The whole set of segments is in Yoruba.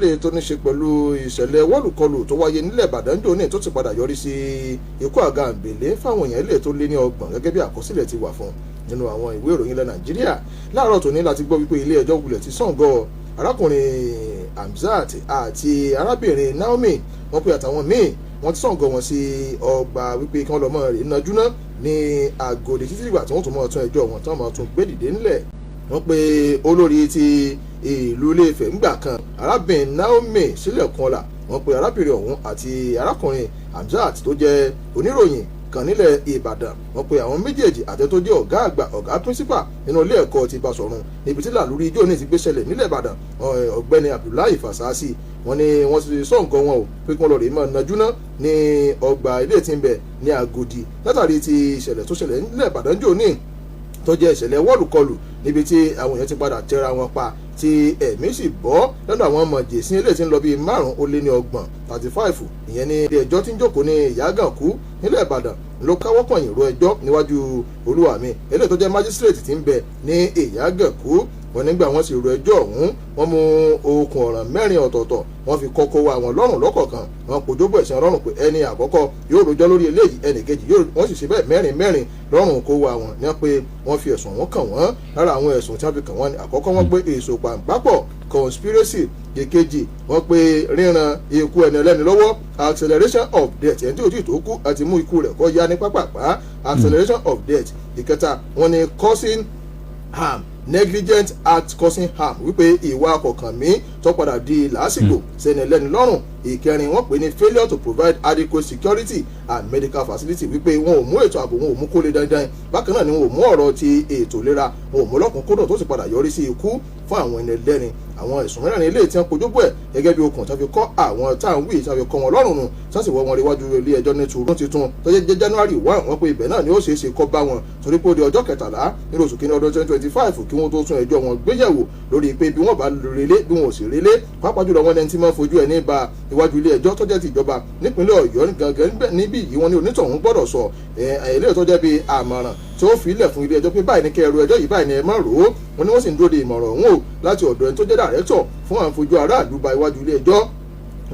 Lè tó ní ṣe pẹ̀lú ìṣẹ̀lẹ̀ wọ́lùkọlù tó wáyé nílẹ̀ Ìbàdàn jò ní, tó ti padà yọrí sí ikú àgàǹbèlé fáwọn èèyàn ilé tó lé ní 30, gẹ́gẹ́ bí àkọsílẹ̀ ti wà fún nínú àwọn ìwé ìròyìn ilẹ̀ Nàìjíríà láàárọ̀ tòní, láti gbọ́ wípé ilé ẹjọ́ wulẹ̀ ti sàngọ́ arákùnrin Hamzat àti arábìnrin Naomi. Wọ́n pe àtàwọn míì, wọ́n ti sàngọ́ wọn sí ọgbà wípé kí wọ́n lọ mọ́ rè nájú ná ní Àgòdì títí ìgbà tí wọ́n tún mọ́ tún ẹjọ́ wọn tán mọ́ tún gbé dìde ńlẹ̀. Wọ́n pe olórí ti ìlú Ilé-Ifẹ̀ ńgbà kan, arábìnrin Naomi Sílẹ̀kùnọlá, wọ́n pe arábìnrin ọ̀hún àti arákùnrin Hamzat tó jẹ́ oníròyìn kan nílẹ̀ Ìbàdàn, wọ́n pe àwọn méjèèjì àti tó jẹ́ ọ̀gá àgbà, ọ̀gá principal nínú ilé ẹ̀kọ́ ti Basọ̀run níbi tí làlúrí ijó ní ti gbé ṣẹlẹ̀ nílẹ̀ Ìbàdàn, ọ̀gbẹ́ni Abdullahi Fasasi. Wọ́n ní wọ́n ti sọ nǹkan wọn o pé kí wọ́n lọ rèé máa najú ná ní ọgbà ilé tí ń bẹ ní Àgòdì, látàrí ti ìṣẹ̀lẹ̀ tó ṣẹlẹ̀ nílẹ̀ Ìbàdàn jò ní, tó jẹ́ ìṣẹ̀lẹ̀ wọ́ọ̀lùkọlù níbi tí àwọn èèyàn ti padà tẹra wọn pa, tí ẹ̀mí sì bọ́ lọ́dọ̀ àwọn mọ̀jẹ̀sín eléyìí tí ń lọ bíi 35, 35. Ìyẹn ní ilé ẹjọ́ tí ń jókòó ní Ìyágànkú nílẹ̀ Ìbàdàn ló káwọ́ pọ̀nyìn ro ẹjọ́ níwájú olúwa mi eléyìí tó jẹ́ májísírèètì tí ń bẹ ní Ìyágànkú. Wọ́n nígbà wọ́n sì ro ẹjọ́ ọ̀hún, wọ́n mú okùn ọ̀ràn mẹ́rin ọ̀tọ̀ọ̀tọ̀, wọ́n fi kọ́kọ́ wa àwọn lọ́rùn lọ́kọ̀ọ̀kan. Wọ́n kòjóbọ̀ ẹ̀sìn ọlọ́run pé ẹni àkọ́kọ́ yóò rojọ́ lórí eléyìí, ẹnì kejì yóò. Wọ́n sì ṣe bẹ́ẹ̀, mẹ́rin mẹ́rin lọ́rùn kó wa wọn ní pé wọ́n fi ẹ̀sùn wọn kàn wọ́n. Lára àwọn ẹ̀sùn tí wọ́n fi kàn wọ́n ní àkọ́kọ́, wọ́n pé èso pàǹpápọ̀, conspiracy. Èkejì, wọ́n pé ríran ikú ẹni ẹlẹ́ni lọ́wọ́, acceleration of death, ẹni tí ò tí tó kú àti mú ikú rẹ̀ kọ́ ya ní pápápá, acceleration of death. Ìkẹta, wọ́n ní causing harm, negligent act causing harm, wípé ìwà kọ̀ọ̀kan tó padà di làásìgbò sẹ́ni ẹlẹ́ni lọ́rùn. Ìkẹrin, wọ́n pè ní failure to provide adequate security and medical facility, wípé wọn ò mú ètò ààbò, wọn ò mú kólé dandan. Bákan náà ni wọn ò mú ọ̀rọ̀ ti ètò ìlera, wọn ò mú lọ́kùnkúndùn, tó sì padà yọrí sí ikú fún àwọn ẹni ẹlẹ́ni. Àwọn ẹ̀sùn mẹ́rẹ̀ẹ̀rin ilé tí wọ́n kojú bọ̀ ẹ̀ gẹ́gẹ́ bí okùn tí wọ́n fi kọ́ àwọn táwọn wí, tí wọ́n fi kọ́ wọn lọ́rùn nù, tí wọ́n sì wọ́ wọn ríwájú ilé ẹjọ́ ní tùrún tuntun tó jẹ́ January 1. Wọ́n pé ibẹ̀ náà ni ó ṣeé ṣe kọ́ bá wọn, torí pé ó di ọjọ́ 13 nínú oṣù kínní ọdún 2025 kí wọ́n tó tún ẹjọ́ wọn gbéyẹ̀wò lórí pé bí wọ́n bá relé, bí wọn ò sì relé. Pàápàá jùlọ, wọn ẹni tí máa fojú ẹ̀ ní ba iwájú ilé ẹjọ́ tó jẹ́ ti ìjọba nípínlẹ̀ Ọ̀yọ́ gangan níbí yìí, wọ́n ní onítọ̀hún gbọ́dọ̀ sọ eléyìí tó jẹ́ bí àmọ̀ràn tí ó fi ilẹ̀ fún ilé ẹjọ́ pé báyìí ní kẹ́ ẹrù ẹjọ́ yìí, báyìí ní ẹ má rò ó. Wọ́n ní wọ́n sì ń dúró de ìmọ̀ràn ọ̀hún o láti ọ̀dọ̀ ẹni tó jẹ́ director fún àwọn fojú aráàlú ba iwájú ilé ẹjọ́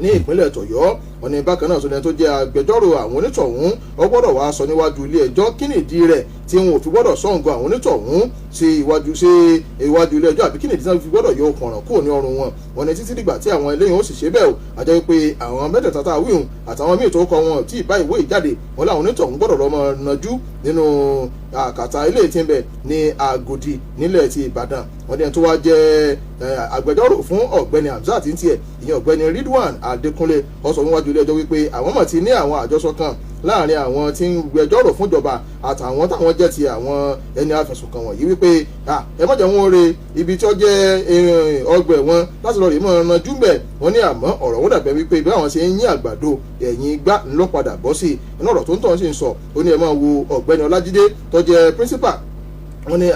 ní ìpínlẹ̀ tọ̀yọ́. Wọ́n ní bákan náà, sọdẹ tó jẹ́ agbẹjọ́rò àwọn onítọ̀hún, ó gbọ́dọ̀ wá sọ níwájú ilé ẹjọ́ kí nìdí rẹ̀ tí wọn ò fi gbọ́dọ̀ sọ̀ǹgọ̀ àwọn onítọ̀hún sí iwájú ilé ẹjọ́, àbí kí nìdí tí wọ́n fi gbọ́dọ̀ yọ okùn ọ̀ràn kúrò ní ọrùn wọn. Wọ́n ní títí dìgbà tí àwọn eléyìí ó sì ṣe bẹ́ẹ̀ o, àjẹ́ pé àwọn mẹ́tẹ̀ẹ̀ta tá a wíhùn àtàwọn míì tó kọ wọn tí ì bá ìwé ìjáde wọn láwọn onítọ̀hún gbọ́dọ̀ lọ́mọ nájú nínú àkàtà ilé tí ń bẹ ní Àgòdì nílẹ̀ ti Ìbàdàn. Wọ́n ní ẹni tó wá jẹ́ agbẹjọ́rò fún ọ̀gbẹ́ni Hamzat ń tiẹ̀, ìyẹn ọ̀gbẹ́ni Ridwan Adékúnlé, ó sọ níwájú ilé ẹjọ́ wípé àwọn mọ̀ ti ní àwọn àjọsọ kan láàrin àwọn tí ń gbẹjọ́rò fúnjọba àtàwọn táwọn jẹ́ ti àwọn ẹni afẹ̀sùnkàn wọ̀nyí, wípé ẹ má jẹ́ wọn re ibi tí ó jẹ́ ọgbà ẹ̀wọ̀n láti lọ rí mọ́ ọ̀nà júmbẹ̀. Wọ́n ní àmọ́ ọ̀rọ̀ wọn dàbẹ̀ wípé bí àwọn ṣe ń yín àgbàdo ẹ̀yìn igbá ńlọ padà bọ́ sí i. Inú ọ̀rọ̀ tó ń tọ̀ sí ń sọ, ó ní ẹ máa wo ọ̀gbẹ́ni Ọlájídé tó jẹ́ principal, wọ́n ní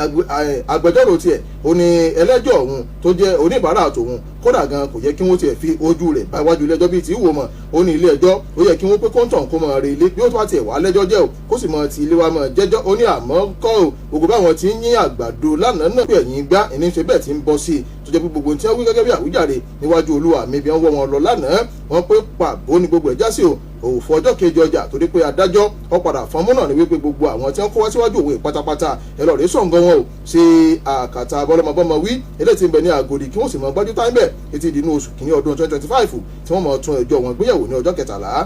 agbẹjọ́rò tiẹ̀, ó ní ẹlẹ́jọ́ òun tó jẹ́ oníbàárà tòun, kódà gan kò yẹ kí wọ́n tiẹ̀ fi ojú rẹ̀ bá iwájú ilé ẹjọ́ bíi tí wò mọ̀. Ó ní ilé ẹjọ́ ó yẹ kí wọ́n pé kóńtàn kó mọ̀ rè ilé bí ó tó bá tiẹ̀ wá lẹ́jọ́ jẹ́ o, kó sì mọ̀ ti ilé wa mọ̀ jẹ́jọ́. Ó ní àmọ́ kọ́ o, gbogbo báwọn ti ń yín àgbàdo lánàá náà pé ẹ̀yìn gbá ìní ṣe bẹ́ẹ̀ ti ń bọ́ sí i, tó jẹ́ pé gbogbo tí wọ́n wí gẹ́gẹ́ bí àwíjàre níwájú olúwa mi bí wọ́n wọ́ wọn lọ lánàá, wọ́n pé pàbó ni gbogbo ẹ̀ já sí o, òfò ọjọ́ kejì ọjà, torí pé adájọ́ ó padà fọ́nmú náà ní wípé gbogbo àwọn tí wọ́n kó wá síwájú òwe pátápátá, ẹ lọ́ọ́ rí sọ̀ǹgàn wọn o ṣe àkàtà bọ́lọ́mọbọ́mọ wí eléyìí tí ń bẹ ní Àgòdì, kí wọ́n sì mọ gbájú táìmẹ̀ títí di inú oṣù kìíní ọdún 2025 tí wọ́n mọ̀ tún ẹjọ́ wọn gbéyẹ̀wò ní ọjọ́ 13.